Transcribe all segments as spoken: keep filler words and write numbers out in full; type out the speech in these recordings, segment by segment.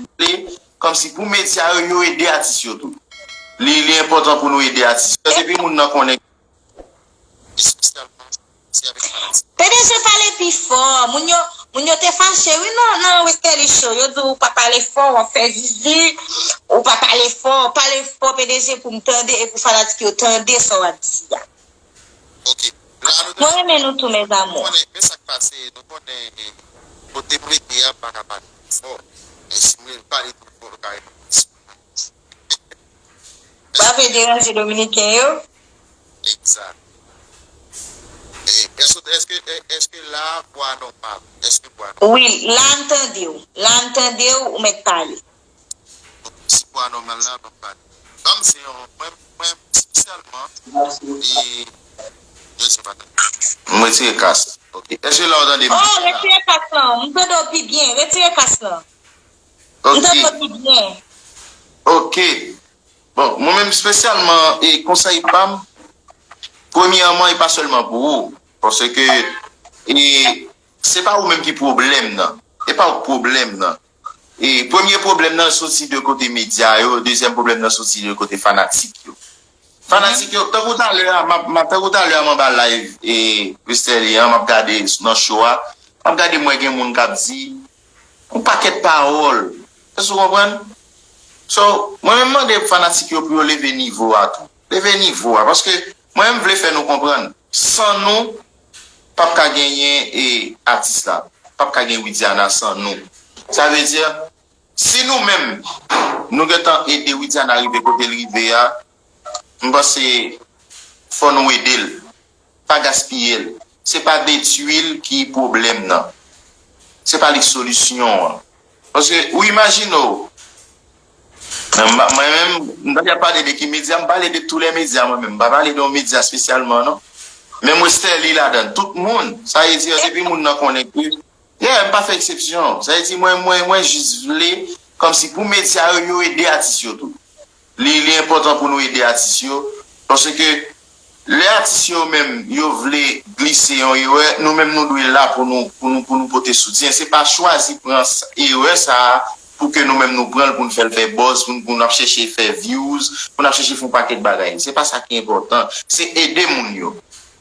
vle, kòmsi pou medya yo, yo ede atis yo tou. Li, li enpòtan pou nou ede atis yo. Depi moun nan konnen, espesyalman, se avèk fanatik. P D G pale pi fò. Moun yo, moun yo te fache, wi, nan, nan Westerlie Show. Yo di w pa pale fò, w ap fè zizi, ou pa pale fò, pale fò, P D G, pou m tande e pou fanatik yo tande sa w ap di a. Ok. La, nou te Mwen renmen nou tou, mes amours. Konnen, men sa k pase, nou konnen, eh, kote m rete a, m pa ka pale fò. E si m pale twò fò, yo ka reponn. Pa vle deranje Dominiken yo? Egzat. E, èske, èske, èske la, vwa nòmal? Èske vwa nòmal? Wi, la m tande w. La m tande w, ou mèt pale. Si vwa nòmal la, ban m pale. Ban m se yon, mwen, mwen, espesyalman, e, je sais pas. M retire kas. Ok. Èske la w tande m? Oh, retire kas lan. M tande w pi byen. Retire kas lan. M Ok. tande w pi byen. Ok. Bon, mwen menm espesyalman, e konsèy pa m, premyèman, e pa sèlman pou ou, paske, e, se pa ou menm ki pwoblèm nan. E pa ou k pwoblèm nan. E premye pwoblèm nan soti de kote medya yo, dezyèm pwoblèm nan soti de kote fanatik yo. Fanatik yo, tankou talè a, m ap, m ap, tankou talè a, m anba live, e, Westerlie an, m ap gade nan show a, m ap gade, m wè gen moun k ap di yon pakèt pawòl. Èske w konprann? So, mwen menm mande fanatik yo pou yo leve nivo a tou. Leve nivo a, paske mwen menm vle fè nou konprann, san nou, p ap ka genyen, e, atis la. P ap ka gen Widiana san nou. Sa vle di, si nou menm, nou gentan ede Widiana rive kote l rive a, m panse fò nou ede l. Pa gaspiye l. Se pa detwi l ki pwoblèm nan. Se pa li k solisyon an. Paske, ou imajine w, mwen, mwen menm, m pa t ap pale de ki medya, m pale de tou lè medya, mwen menm. M pa pale de yon medya espesyalman, non. Menm Westerlie ladan, tout moun, sa vle di, depi moun nan konnen ke, yeah, m pa fè eksepsyon. Sa vle di, mwen, mwen, mwen jis vle, kòmsi pou medya yo, yo ede atis yo tou. Li, li enpòtan pou nou ede atis yo, paske lè atis yo menm, yo vle glise yon erè, nou menm nou dwe la pou nou, pou nou, pou nou pote soutyen. Se pa chwazi pran s-, erè sa a pou ke nou menm nou pran l, pou n fè l fè buzz, pou n, pou n ap chèche fè views, pou n ap chèche fè yon pakèt bagay. Se pa sa ki enpòtan. Se ede moun yo.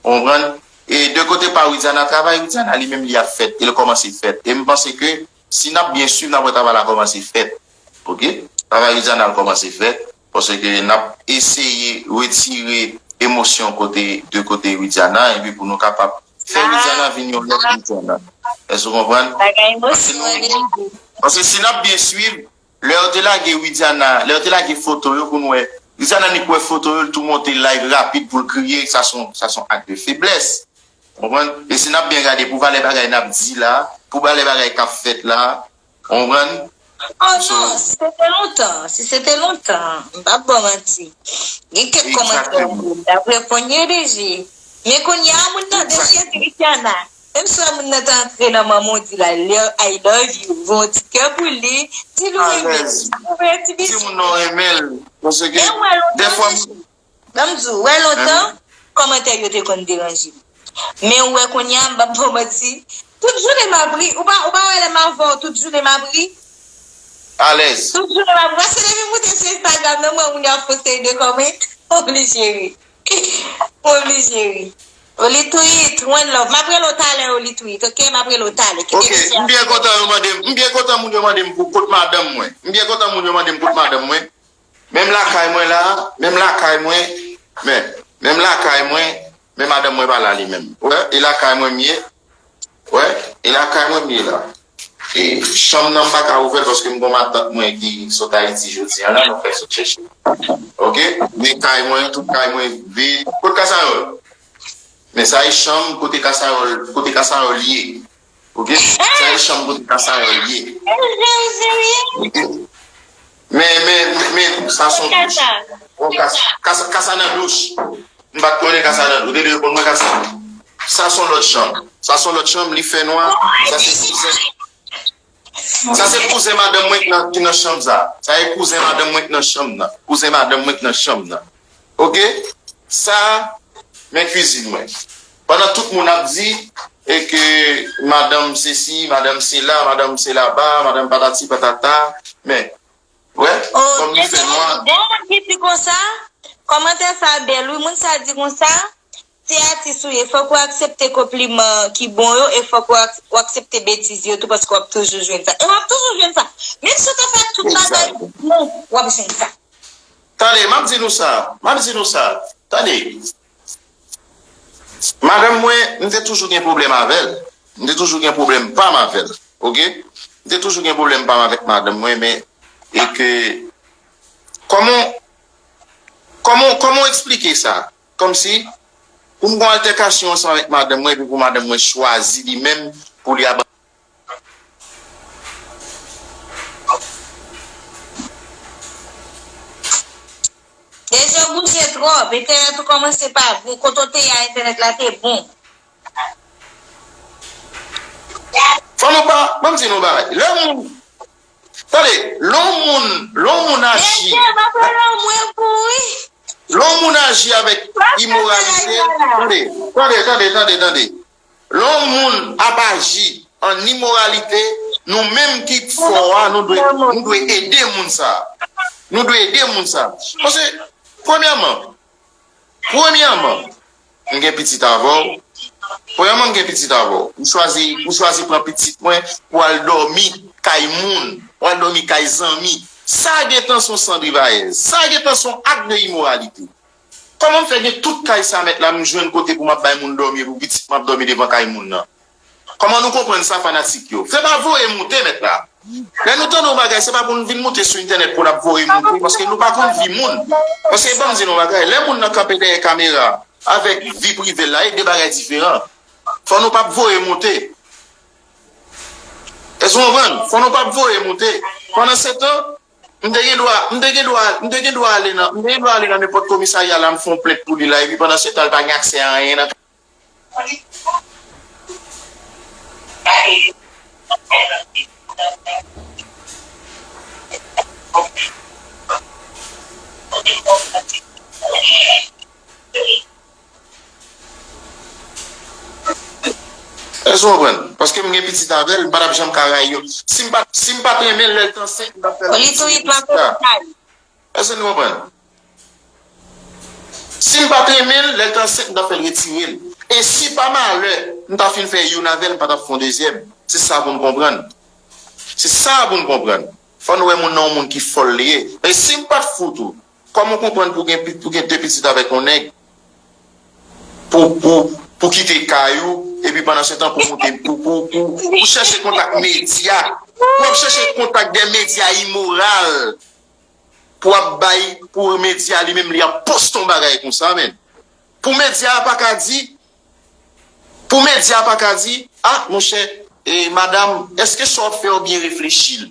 Ou konprann? E de kote pa Widiana, travay Widiana li menm li ap fèt, e l kòmanse fèt. E m panse ke si n ap byen swiv, n ap wè travay la kòmanse fèt. Ok? Travay Widiana al kòmanse fèt, paske n ap eseye retire emosyon kote, de kote Widiana, epi pou nou kapab fè Widiana vin yon lòt Widiana. Èske w konprann? Bagay emosyon, paske si n ap byen swiv, lè yo te lage Widiana, lè yo te lage foto yo pou n wè, Widiana ni kwè foto yo, l tou monte live rapid pou l kriye, sa se yon, sa se yon ak de feblès. Konprann? E si n ap byen gade pou valè bagay n ap di la, pou valè bagay k ap fèt la, konprann? Oh non, si se te lontan, si se te lontan, m p ap ba w manti. Gen kèk kòmantè m t ap reponn yo deja. Men kounye a, moun nan deja di Widiana. Menm si moun nan ta antre nan manman w di la, I love you, voye yon ti kè pou li, di l ou renmen l. Ou voye ti bisou. Di moun nan w renmen l. Paske, dèfwa, Ban m di w, wè lontan, kòmantè yo te konn deranje m. Men ou wè kounye a, m p ap ba w manti. Tout jounen m ap ri. Ou pa, ou pa wè lè m avè w, tout jounen m ap ri. Alèz. Tout jounen m ap ri. Paske depi m moute sou Instagram nan, m wè moun yo ap poste de kòmantè. M oblije ri. M oblije ri. Oli Tweet, one love. M ap rele w talè, Oli Tweet, ok? M ap rele w talè. Kite mesye a. Ok, m byen kontan yo mande m, m byen kontan moun yo mande m pou kot madanm mwen. M byen kontan moun yo mande m kot madanm mwen. Menm lakay mwen la, menm lakay mwen, men, menm lakay mwen, men madanm mwen pa la li menm. Wè, e lakay mwen m ye. Wè, e lakay mwen m ye la. E chanm nan m pa ka ouvè l paske m gon matant mwen ki sot Ayiti jodi a la, nou fè sot chèche. Ok? Men kay mwen, tout kay mwen vid. Kot kasayòl? Men sa e chanm kote kasayòl, kote kasayòl ye. Ok? Sa e chanm kote kasayòl ye. Ok? Men, men, men, sa se yon douch. Bon, kas-, kas-, kasa nan douch. M pa t konnen kasa nan douch. Ou te dwe konn mwen kasa. Sa se yon lòt chanm. Sa se yon lòt chanm, li fè nwa. Sa se kouzen. Sa se kouzen madanm mwen ki nan, ki nan chanm sa. Sa e kouzen madanm mwen ki nan chanm nan. Kouzen madanm mwen ki nan chanm nan. Ok? Sa, men kwizin mwen. Pandan tout moun ap di, e ke madanm sesi, madanm sela, madanm selaba, madanm patati patata, men Kòmantè sa bèl, wi. Moun sa di konsa, se atis ou ye, fòk ou aksepte konpliman ki bon yo, e fòk ou ak- ou aksepte betiz yo tou, paske w ap toujou jwenn sa. E w ap toujou jwenn sa. Menm si w te fè tout bagay bon, w ap jwenn sa. Tande, m ap di nou sa, m ap di nou sa. Tande. Madanm mwen, m te toujou gen pwoblèm avè l. M te toujou gen pwoblèm pa m avè l. Oke? M te toujou gen pwoblèm pa m avèk madanm mwen, men e ke kòman kòman kòman w eksplike sa? Kòmsi pou m gon altèkasyon ansanm avèk madanm mwen, epi pou madanm mwen chwazi li menm pou li aba. Deja w bouje twòp, entènèt ou kòmanse pa bon, kote w te ye a entènèt la te bon. Fò nou pa, ban m di nou bagay. Lè moun, tande, lè yon moun, lè yon moun aji. Mesye, m ap rele w mwen pou wi. Lè yon moun aji avèk imoralite, tande, tande, tande, tande, tande. Lè yon moun ap aji an imoralite, nou menm ki fò a, nou dwe, nou dwe ede moun sa. Nou dwe ede moun sa. Paske, premyèman, premyèman, m gen pitit avè w. Premyèman, m gen pitit avè w. Ou chwazi, ou chwazi pran pitit mwen pou al dòmi kay moun, ou al dòmi kay zanmi. Sa gentan se yon sandrivayèz. Sa gentan se yon ak de imoralite. Kòman m fè gen tout kay sa mèt la, m jwenn kote pou m ap bay moun dòmi, epi pitit mwen ap dòmi devan kay moun nan? Kòman nou konprann sa, fanatik yo? Se pa voye moute mèt la. Lè nou tande yon bagay, se pa pou n vin moute sou entènèt pou n ap voye moute, paske nou pa konn vi moun. Paske ban m di nou yon bagay, lè moun nan kanpe dèyè kamera avèk vi prive l la, e de bagay diferan. Fò nou p ap voye moute. Èske w konprann? Fò nou p ap voye moute. Pandan se tan, m te gen dwa, m te gen dwa, m te gen dwa ale nan, m te gen dwa ale nan nenpòt komisarya la, m fè yon plent pou li la, epi pandan se tan, l pa gen aksè a anyen nan. Èske w konprann? Paske m gen pitit avè l, m pa t ap janm ka rayi yo. Si m pa, si m pa t renmen l lè l t ansent, m t ap fè l retire pitit la. Èske n konprann? Si m pa t renmen l, lè l t ansent, m t ap fè l retire l. E si pa malè, m ta fin fè youn avè l, m pa t ap fè yon dezyèm. Se sa pou n konprann. Se sa pou n konprann. Fò n wè moun nan yon moun ki fòl li ye. E si m pa t fou tou, kòman w konprann pou gen, pou gen de pitit avèk yon nèg? Pou, pou, pou kite kay ou, epi pandan se tan pou moute, pou, pou, pou, pou chèche kontak medya. Pou w ap chèche kontak de medya imoral. Pou ap bay, pou medya li menm li ap poste yon bagay konsa, menn. Pou medya a pa ka di, pou medya a pa ka di, ah, monchè, e, madanm, èske sa w ap fè yo byen reflechi l?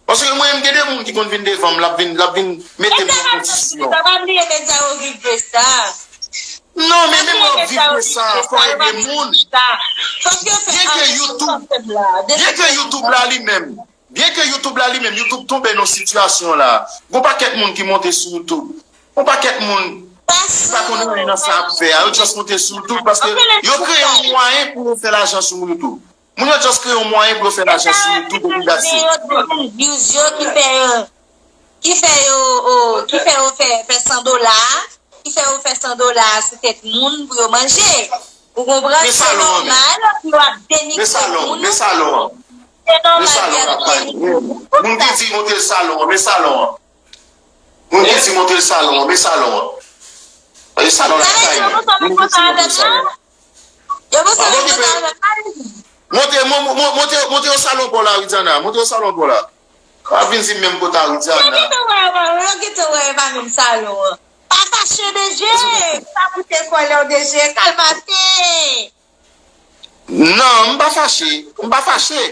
Paske mwen menm gen de moun ki konn vin devan m, l ap vin, l ap vin mete m nan kondisyon. Sa pa bliye medya yo viv de sa. Non, men menm lè w ap viv de sa, fò w ede moun. Byenke YouTube, byenke YouTube la li menm, Byenke YouTube la li menm, YouTube tonbe nan sitiyasyon la. Gon pakèt moun ki monte sou YouTube. Gon pakèt moun ki pa konn anyen nan sa y ap fè a. Yo just monte sou YouTube paske yo kreye yon mwayen pou yo fè lajan sou YouTube. Moun yo just kreye yon mwayen pou yo fè lajan sou YouTube epi that's it. Views yo ki fè yo, ki fè yo, ki fè yo fè, fè san dola. Ki fè yo fè san dola sou tèt moun pou yo manje. Ou konprann? Se nòmal pou yo ap denigre moun. Se nòmal pou y ap denigre moun. Moun ki di monte l salon an, men salon an. Moun ki di monte l salon an, men salon an. E salon lakay mwen. Moun ki di monte l salon an. Yo pou sa mwen kontan avèk mari m. Monte, mon- mon- monte, monte yo salon pa w la, Widiana. Monte yo salon pa w la. W ap vin di m menm kote a, Widiana. Yo gentan wè, yo gentan wè e pa menm salon an. Pa fache, D J. Sa moute kòlè w, D J. Kalmate. Non, m pa fache. M pa fache.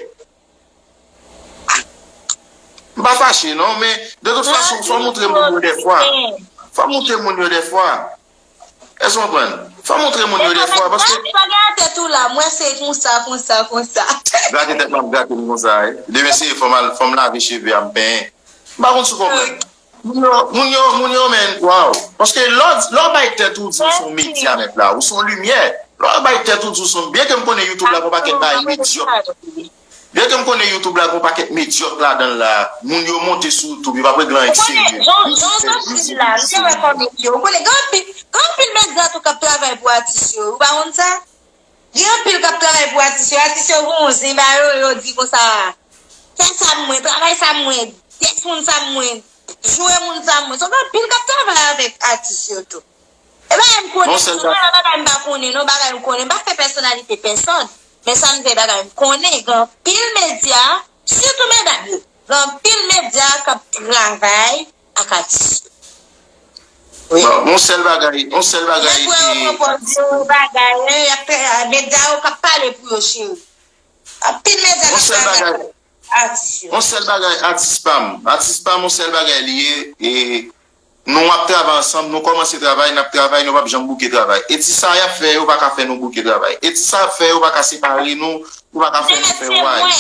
M pa fache, non, men de tout fason, fò montre moun yo dèfwa. Fò montre moun yo dèfwa. Èske w konprann? Fò montre moun yo dèfwa, paske. Sa gen tèt ou la, mwen se konsa, konsa, konsa. Gade tèt mwen ap gate m konsa, wi. Demen se fò m al, fò m lave cheve a, m penyen. M pa konn si w konprann. Moun yo, moun yo, moun yo, men, waw. Paske lè w, lè w bay tèt ou di w se yon medya mèt la, ou se yon limyè. Lè w bay tèt ou di w se yon, byenke m konnen YouTube la gon pakèt bagay medyòk. Byenke m konnen YouTube la gen yon pakèt medyòk ladan l la, moun yo monte sou YouTube, yo p ap regle anyen ki serye. Jan w di la, m te wè kòmantè yo. Ou konnen, gen anpil, gen anpil medya tou k ap travay pou atis yo. Ou pa konn sa? Gen anpil k ap travay pou atis yo. Atis yo voye yon zen ba yo, yo di konsa, fè sa pou mwen, travay sa pou mwen, defann sa pou mwen, joure moun sa pou mwen. So, gen anpil k ap travay avèk atis yo tou. E bagay m konnen, non, sèl sou bagay m pa konnen, non, bagay m konnen, m pa fè pèsonalite pèsòn. Men sa m fè bagay m konnen, gen anpil medya, sitou medam yo, gen anpil medya k ap travay ak atis yo. Wi. Bon, yon sèl bagay, yon sèl bagay. Lè w wè yo pran pòz yo, bagay, y ap fè, medya yo k ap pale pou yo, cheri. Anpil medya k ap travay ak atis yo. Yon sèl bagay, atis pa m. Atis pa m, yon sèl bagay li ye, e nou ap travay ansanm, nou kòmanse travay, n ap travay, nou p ap janm bouke travay. E ti sa y ap fè, yo pa ka fè nou bouke travay. E ti sa y ap fè, yo pa ka separe nou, yo pa ka fè nou fè way.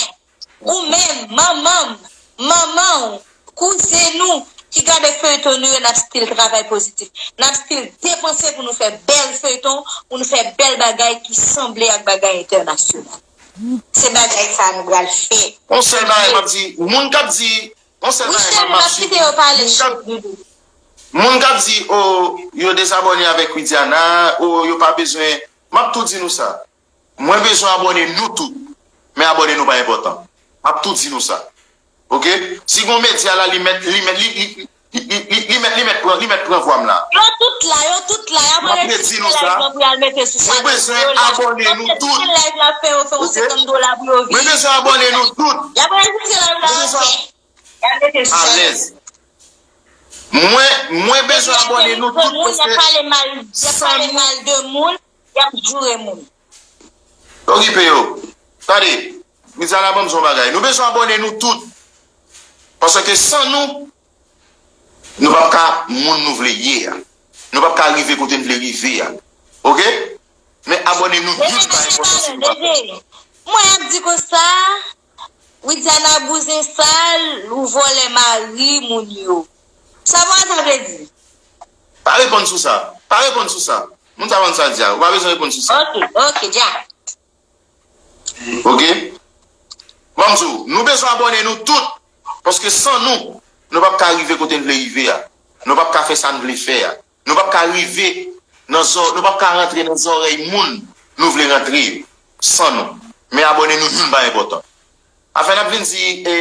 Ou menm, manman m, manman w, kouzen nou ki gade feyton nou yo, n ap still travay pozitif. N ap still depanse pou nou fè bèl feyton, pou nou fè bèl bagay ki sanble ak bagay entènasyonal. Se bagay sa nou pral fè. Yon sèl bagay m ap di, moun k ap di, yon sèl bagay m ap, m ap suiv, moun k ap, moun k ap di, o, yo dezabòne avèk Widiana, o, yo pa bezwen, m ap tou di nou sa. Mwen bezwen abòne nou tout, men abòne nou pa enpòtan. M ap tou di nou sa. Oke? Si gon medya la, li mèt, li mèt, li, li, li, li, li, li mèt, li mèt pran, li mèt pran vwa m la. Yo tout la, yo tout la. Y ap rejistre live lan pou y al mete sou chanèl yo la. Mwen bezwen abòne nou tout. Live la fè yo fè yon senkant dola pou yo viv. Mwen bezwen abòne nou tout. Y ap rejistre live la fè. Y ap mete sou chanèl. Alèz. Mwen, mwen bezwen abòne nou tout paske y ap pale mal, y ap pale mal de moun, y ap joure moun. Okipe yo. Tande, Widiana ban m yon bagay. Nou bezwen abòne nou tout. Paske san nou, nou p ap ka moun nou vle ye a. Nou p ap ka rive kote n vle rive a. Oke? Men abòne nou youn pa enpòtan si nou pa fè. Mwen ap di konsa, Widiana bouzen sal, ou vòlè mari moun yo. Sa mwen sa vle di? Pa reponn sou sa. Pa reponn sou sa. Moun sa konn sa l di a. Ou pa bezwen reponn sou sa. Ok, ok, dja. Oke? Ban m di w, nou bezwen abòne nou tout. Paske san nou, nou p ap ka rive kote n vle rive a. Nou p ap ka fè sa n vle fè a. Nou p ap ka rive nan zò, nou p ap ka rantre nan zòrèy moun nou vle rantre yo san nou. Men abòne nou youn pa enpòtan. Afè n ap vin di, e,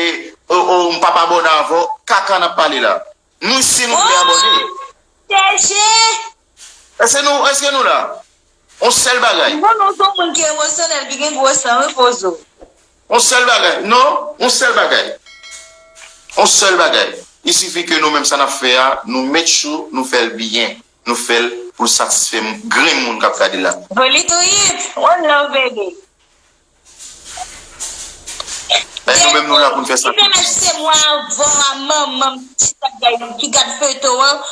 o, o, m p ap abòne avè w, kaka n ap pale la. Nou, si nou vle abòne. T G! Èske nou, èske nou la? On sèl bagay. M konnen w se yon moun ki emosyonèl, ki gen gwo san, wi, Pozo. On sèl bagay. Non, on sèl bagay. On sèl bagay. Il suffit que nou menm sa n ap fè a, nou make sure nou fè l byen. Nou fè l pou l satisfè m-, grenn moun k ap gade la. Believe it. One love, baby. E nou menm nou la pou n fè sa. Ki pèmèt se mwen avè w a manman m ki t ap gay, ki gad feyton an,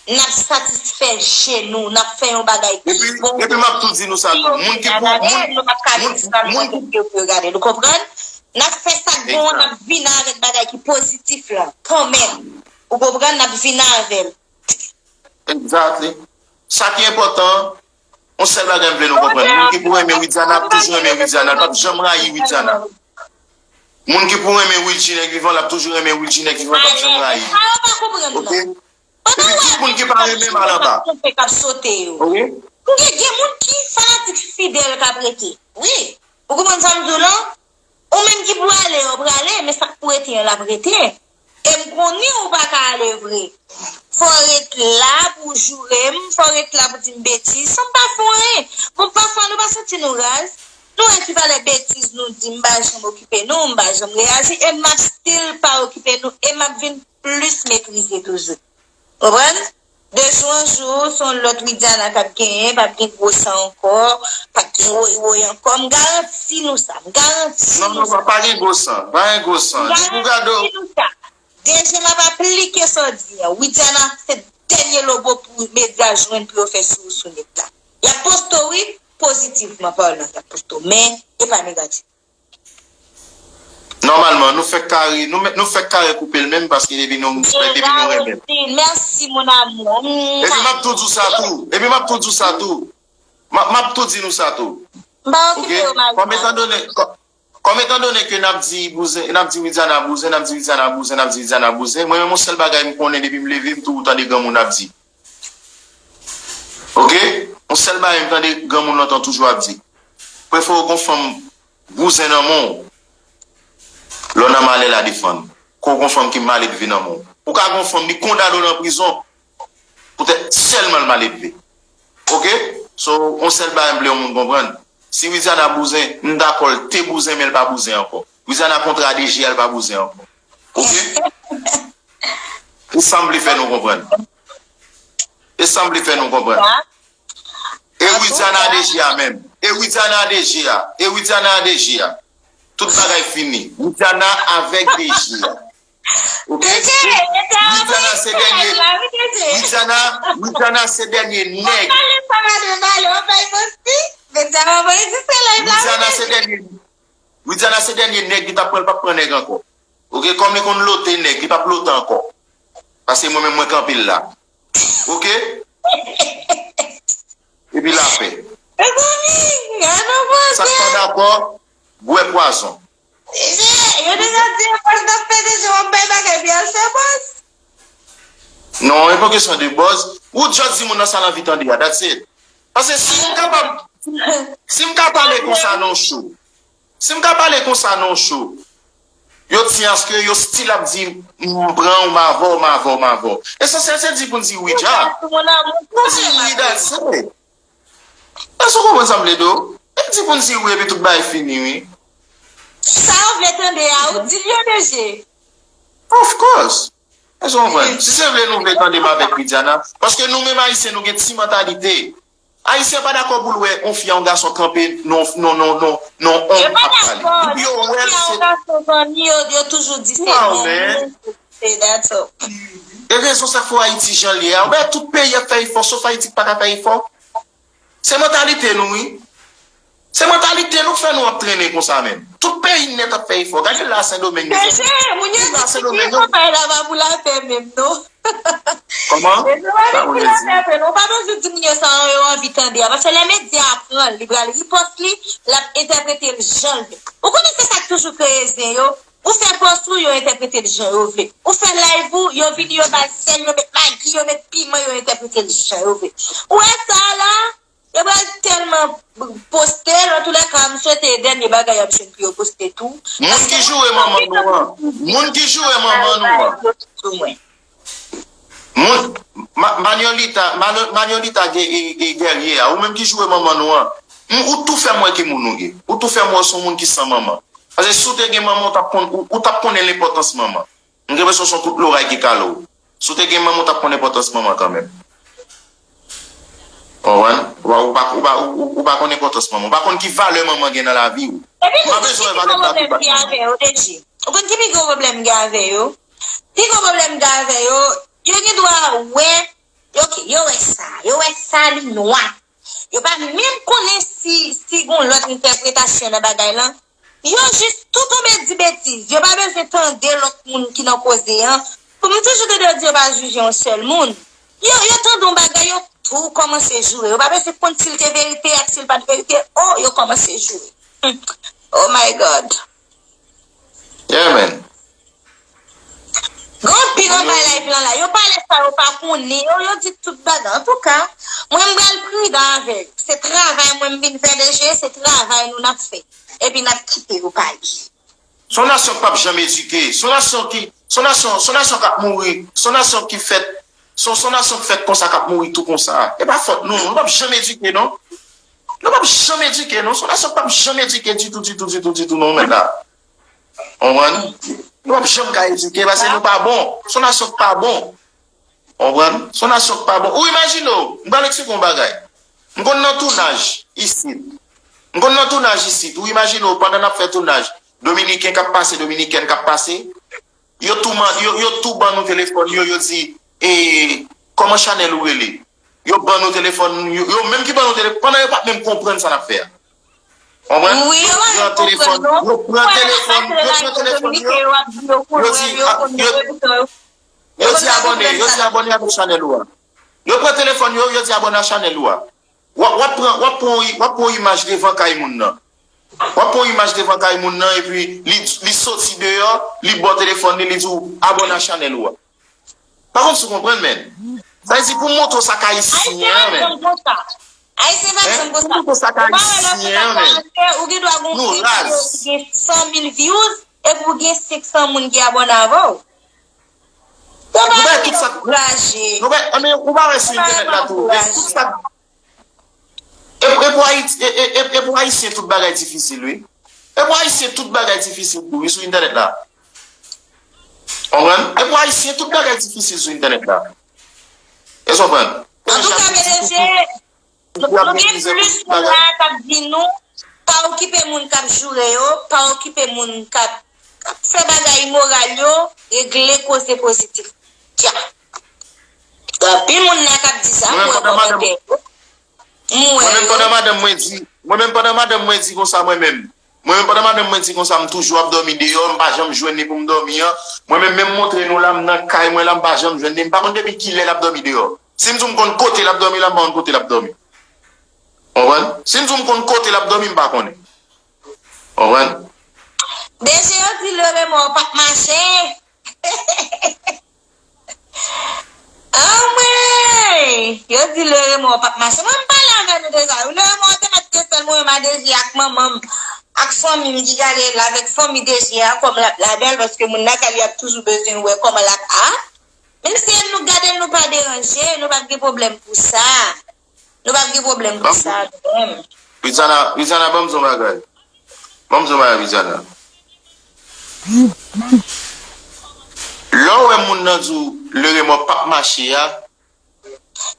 n ap satisfè je nou, n ap fè yon bagay ki bon. Epi, epi m ap tou di nou sa tou. Moun ki pou, moun, moun, moun ki pou yo gade, nou konprann? N ap fè sa k bon an, n ap vin avèk bagay ki pozitif la, kanmenm. Ou konprann? N ap vin avè l. Exactly. Sa ki enpòtan, yon sèl bagay m vle nou konprann. Moun ki pou renmen Widiana ap toujou renmen Widiana, l p ap janm rayi Widiana. Moun ki pou renmen Wilgy nèg vivan, l ap toujou renmen Wilgy nèg vivan, l p ap janm rayi. Sa yo pa konprann non. Oke? Epi tout moun ki pa renmen m al anba. Oke? Gen, gen moun ki fanatik fidèl k ap rete. Wi. Ou konprann sa m di w lan? Ou menm ki pou ale, w prale, men sa k pou rete an, l ap rete. E m konnen ou pa ka ale vre. Fò w ret la pou w joure m, fò w ret la pou w di m betiz, san m pa fè w anyen. Bon, pafwa nou pa santi nou raz. Nou wè ki valè betiz nou di, m pa janm okipe nou, m pa janm reyaji, e m ap still pa okipe nou, e m ap vin plis meprize toujou. Konprann? De jou an jou, se yon lòt Widiana k ap genyen, p ap gen gwo san ankò, p ap gen woy woy ankò. M garanti nou sa, m garanti nou sa. Non, non, pa gen gwo san, pa gen gwo san. Depi w gade w. M garanti nou sa. D J m ap aplike sa w di an. Widiana se dènye lobo pou medya jwenn pou yo fè sou ou sou nèt la. Y ap poste w wi, pozitivman palan y ap poste w, men e pa negatif. Nòmalman, nou fèk kare, nou, nou fèk kare koupe l menm paske depi nou, depi nou renmen. Mèsi, mon amour. Epi m ap tou di w sa tou. Epi m ap tou di w sa tou. M ap, m ap tou di nou sa tou. M pa okipe yo, Marina. Kòm etandone, kò-, Kòm etan done ke n ap di bouzen, n ap di Widiana bouzen, n ap di Widiana bouzen, n ap di Widiana bouzen, mwen menm yon sèl bagay m konnen depi m leve, m toujou tande granmoun ap di. Oke? Yon sèl bagay m tande granmoun lontan toujou ap di. Prefere w gon fanm bouzen nan men w, lè w nan malè la defann. Ke w gon fanm ki maledve nan men w. Ou ka gon fanm, li kondane w nan prizon, poutèt sèlman l maledve. Oke? So, yon sèl bagay m vle yon moun konprann. Si Widiana bouzen, m dakò l te bouzen, men l pa bouzen ankò. Widiana kontra D J a, l pa bouzen ankò. Oke? E sa m vle fè nou konprann. E sa m vle fè nou konprann. E Widiana a D J a menm. E Widiana a D J a. E Widiana a D J a. Tout bagay fini. Widiana avèk D J a. Oke? Widiana se dènye. Widiana, Widiana se dènye nèg. Widiana se dènye. Widiana se dènye nèg, li t ap pran, l p ap pran nèg ankò. Oke, kòm li konn lote nèg, li p ap lote ankò. Paske mwen menm mwen kanpe l la. Oke? Epi lapè. Mezanmi, gade yon bòs. Sa k pa dakò, bwè pwazon. Yo deja di yo bòs nan P D G, w ap bay bagay byen se bòs. Non, e pa kesyon de bòs. Ou just di moun nan sa l anvi tande a, that's it. Paske si m kapab, si m ka pale konsa nan yon show, si m ka pale konsa nan yon show, yo di aske yo still ap di, m pran w, m avè w, m avè w, m avè w. Esansyèl se di pou n di wi dja. Di wi, that's it. Èske w konprann sa m vle di w? E di pou n di wi epi tout bagay fini wi. Sa yo vle tande a, ou di l yo deje. Of course. Èske w konprann? Si se vle nou vle tande m avèk Widiana, paske nou menm Ayisyen nou gen ti mantalite. Ayisyen pa dakò pou l wè yon fi a yon gason kanpe non non non non non on ap pale. Depi yo wè l se. Yo toujou di se non. E rezon sa k fè Ayiti jan l ye a. Ou wè tout peyi ap fè efò, sof Ayiti k pa ka fè efò. Se mantalite nou wi. Se mantalite nou k fè nou ap trennen konsa menm. Tout peyi nèt ap fè efò. Gade la Sendomeng. Deje, moun yo di ki konpay la pa pou lapè menm non. Kòman? Deje pa pou lapè menm. Ou pa bezwen di moun yo sa yo anvi tande a. Paske lè medya a pran l, li pral ripòs li, l ap entèprete l jan l vle. Ou konnen se sa k toujou kreye zen yo. Ou fè pòs ou, yo entèprete l jan yo vle. Ou fè live ou, yo vini, yo ba l sèl, yo met magi, yo met piman, yo entèprete l jan yo vle. Ou wè sa la, yo pral tèlman poste l, antoulèka, m swete e dènye bagay y ap jwenn pou yo poste tou. Moun ki joure manman nou an. Moun ki joure manman nou an. Moun, Ma- Manolita, Mano- Manolita Ge- e- e Guerrier a, ou menm ki joure manman nou an, m- ou tou fè m wè ki moun ou ye. Ou tou fè m wè w se yon moun ki san manman. Paske si w te gen manman, ou t ap konn, ou, ou t ap konnen lenpòtans manman. M gen enpresyon se yon kout loray ki kale w. Si w te gen manman, ou t ap konn enpòtans manman kanmenm. Konprann? Ou pa, ou pa, ou pa, ou, ou pa konn enpòtans manman. Ou pa konn ki valè manman gen nan lavi w. M pa bezwen wè valè m nan tout bagay. Ou konn ki pi gwo pwoblèm m gen avè yo? Pi gwo pwoblèm m gen avè yo, yo gen dwa wè, yo, yo wè sa, yo wè sa li nwa. Yo pa menm konnen si, si gon lòt entèpretasyon nan bagay lan. Yo jis tou tonbe di betiz. Yo pa bezwen tande lòt moun ki nan koze an. Pou m toujou tande yo di yo pa jije yon sèl moun. Yo, yo tande yon bagay, yo tou kòmanse joure. Yo pa bezwen konn si l te verite ak si l pa t verite. Oh, yo kòmanse joure. Hmm. Oh my God. Yeah, man. Gen anpil anba live lan la. Yo pale sa yo pa konnen. Yo, yo di tout bagay. Antouka, mwen m pral pridan avè yo. Se travay mwen m vin fè deje, se travay nou n ap fè. Epi n ap kite yo pale. Se yon nasyon k p ap janm edike. Se yon nasyon ki, se yon nasyon, se yon nasyon k ap mouri. Se yon nasyon ki fèt, se yon, se yon nasyon k fèt konsa k ap mouri tou konsa. E pa fòt nou. Nou p ap janm edike, non. Nou p ap janm edike, non. Se yon nasyon k p ap janm edike ditou, ditou, ditou, ditou, non, mèt la. Konprann? Nou p ap janm ka edike, paske nou pa bon. Se yon nasyon k pa bon. Konprann? Se yon nasyon k pa bon. Ou imajine w, m pral eksplike w yon bagay. M konn nan tounaj isit. M konn nan tounaj isit. Ou imajine w, pandan n ap fè tounaj, Dominiken k ap pase, Dominikèn k ap pase, yo tou man-, yo, yo tou ban nou telefòn yo, yo di, e, kòman chanèl ou rele? Yo ban nou telefòn, yo, yo menm ki ban nou telefòn, pandan yo pa t menm konprann sa n ap fè a. Konprann? Wi, yo pa menm konprann, non. Yo pran telefòn, yo pran telefòn yo, yo di, a, yo, yo di abòne, yo di abòne avèk chanèl ou a. Yo pran telefòn yo, yo di abòne a chanèl ou a. W ap, w ap pran, w ap pran, w ap pran yon imaj devan kay moun nan. W ap pran yon imaj devan kay moun nan, epi li, li soti deyò, li ba w telefòn li, li di w abòne a chanèl ou a. Pa konn si w konprann, men. Sa vle di pou montre w sa k ayisyen an, men. Ayisyen pa janm konsa. Ayisyen pa janm konsa. Pou montre w sa k ayisyen an, men. Ou gen dwa gon videyo ki gen san mil views, epi ou gen senk san moun ki abòne avè w. Yo pa ankouraje. Yo pa, men ou pa wè sou entènèt la tou. Tout sa E, e pou Ayiti, e, e, e, e pou Ayisyen tout bagay difisil, wi. E pou Ayisyen tout bagay difisil tou, wi, sou entènèt la. Konprann? E pou Ayisyen tout bagay difisil sou entènèt la. Èske w konprann? Antouka, P D G, nou gen plis moun la k ap di nou, pa okipe moun k ap joure yo, pa okipe moun k ap, k ap fè bagay imoral yo, regle koze pozitif. Tya. Gen anpil moun la k ap di sa, m wè kòmantè yo. M wè yo. Mwen menm pandan madanm mwen di, mwen menm pandan madanm mwen di konsa mwen menm. Mwen menm pandan madanm mwen di konsa m toujou ap dòmi deyò, m pa janm jwenn li pou m dòmi an. Mwen menm, menm montre nou la, m nan kay mwen la, m pa janm jwenn li. M pa konn depi kilè l ap dòmi deyò. Si m di w m konn kote l ap dòmi la, m pa konn kote l ap dòmi. Konprann? Si m di w m konn kote l ap dòmi, m pa konnen. Konprann? D G yo di le remò p ap mache. Anmwey! Yo di le remò p ap mache. Mwen, m pale avè nou deja. Le remò te mèt kesèl mwen menm a D G ak manman m, ak fanmi m ki gade l avèk fanmi D G a kòm l ap labèl, paske moun lakay li ap toujou bezwen wè kòman l ap a. Menm si nou gade l, nou pa deranje, nou p ap gen pwoblèm pou sa. Nou p ap gen pwoblèm pou sa, nou menm. Widiana, Widiana, ban m di w yon bagay. Ban m di w yon bagay, Widiana. Lè w wè moun nan di w le remò p ap mache a,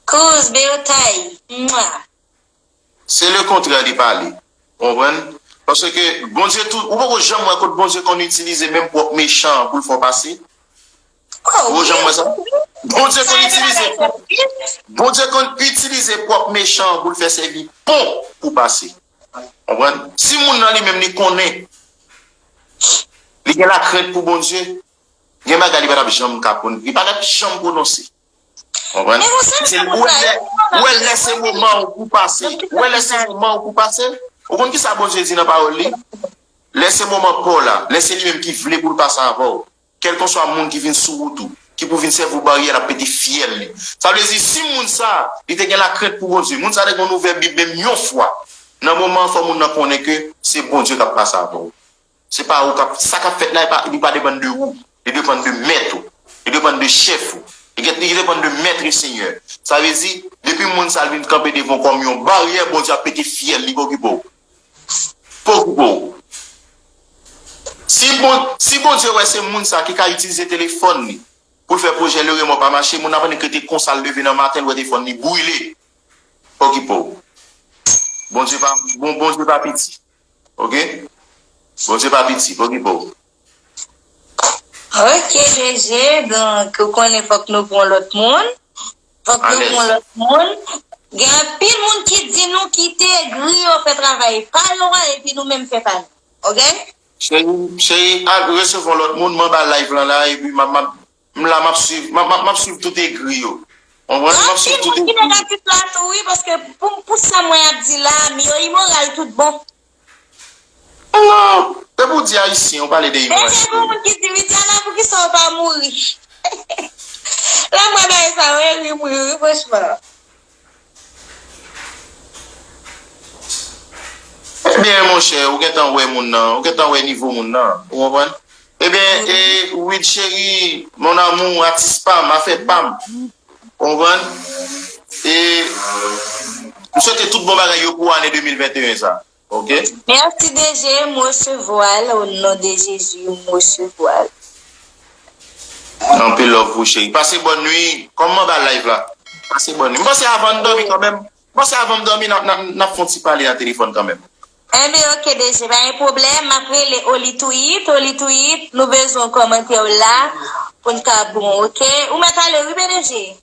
Cruz, Beotay, mwa. Se le kontrè li pale. Ou konprann? Paske Bondye tou, ou poko janm wè kot Bondye konn itilize menm pwòp mechan an pou l fè w pase? Ou poko janm wè sa? Bondye konn itilize, Bondye konn itilize pwòp mechan an pou l fè sèvi pon pou pase. Konprann? Si moun nan li menm li konnen, li gen lakrent pou Bondye, gen bagay li pa t ap janm ka pwon-, li pa t ap janm pwononse. Konprann? Se ou wè lè, ou wè lè se moman ou pou pase. Ou wè lè se moman ou pou pase. Ou konn ki sa Bondye di nan pawòl li? Lè se moman pa w la, lè se li menm ki vle pou l pase avè w. Kèlkanswa moun ki vin sou wout ou, ki pou vin sèvi w baryè, l ap pete fyèl li. Sa vle di, si moun sa, li te gen lakrent pou Bondye, moun sa te konn ouvè Bib menm yon fwa, nan moman an, fò moun nan konnen ke se Bondye k ap pase avè w. Se pa ou k ap, sa k ap fèt la, li pa, li pa depann de ou. Li depann de mèt ou. Li depann de chèf ou. Li gen, li depann de mèt e senyè. Sa vle di, depi moun sa vin kanpe devan w kòm yon baryè, Bondye ap pete fyèl, li pa okipe w. Pa okipe w. Si Bon-, si Bondye wè se moun sa ki ka itilize telefòn li pou l fè pwojè le remò pa mache, moun nan pa t rete konsa l leve nan maten, l wè telefòn li brile. Pa okipe w. Bondye pa, bon, Bondye pa piti. Oke? Bondye pa piti, pa okipe w. Oke, D G, donk, ou konnen fòk nou pran lòt moun. Fòk nou pran lòt moun. Gen anpil moun ki di nou kite egri yo fè travay pa yo a, epi nou menm fè pa nou. Oke? Cheri, cheri, al resevwa lòt moun, m anba live lan la, epi m ap, m ap, m la, m ap swiv, m ap, m ap, m ap swiv tout egri yo. Konprann? M ap swiv tout egri yo. Gen anpil moun ki negatif la tou, wi, paske pou, pou sa mwen ap di la, m yo imoral tout bon. Non, depi w di ayisyen, ou pale de imoral. Deja gen moun ki di, Widiana, poukisa w pa mouri? Lè m wè bagay sa, mwen ri, m ri, wi, franchman. Ebyen, monchè, ou gentan wè moun nan, ou gentan wè nivo moun nan, ou konprann? Ebyen, e, Wid cheri, mon amour, atis pa m, afè pa m, ou konprann? E, m swete tout bon bagay yo pou ane de mil venteyen sa. Oke? Mèsi, D G, m resevwa l, o non de Jezi, m resevwa l. Anpil love pou cheri. Pase bòn nwi. Kòm m anba live la. Pase bòn nwi. M panse avan n dòmi kanmenm. M panse avan m dòmi, n ap, n ap, n ap fè yon ti pale nan telefòn kanmenm. Enben, oke, D G, pa gen pwoblèm. M ap rele Oli Twit, Oli Twit. Nou bezwen kòmantè w la pou n ka bon, oke? Ou mèt ale, wi, P D G.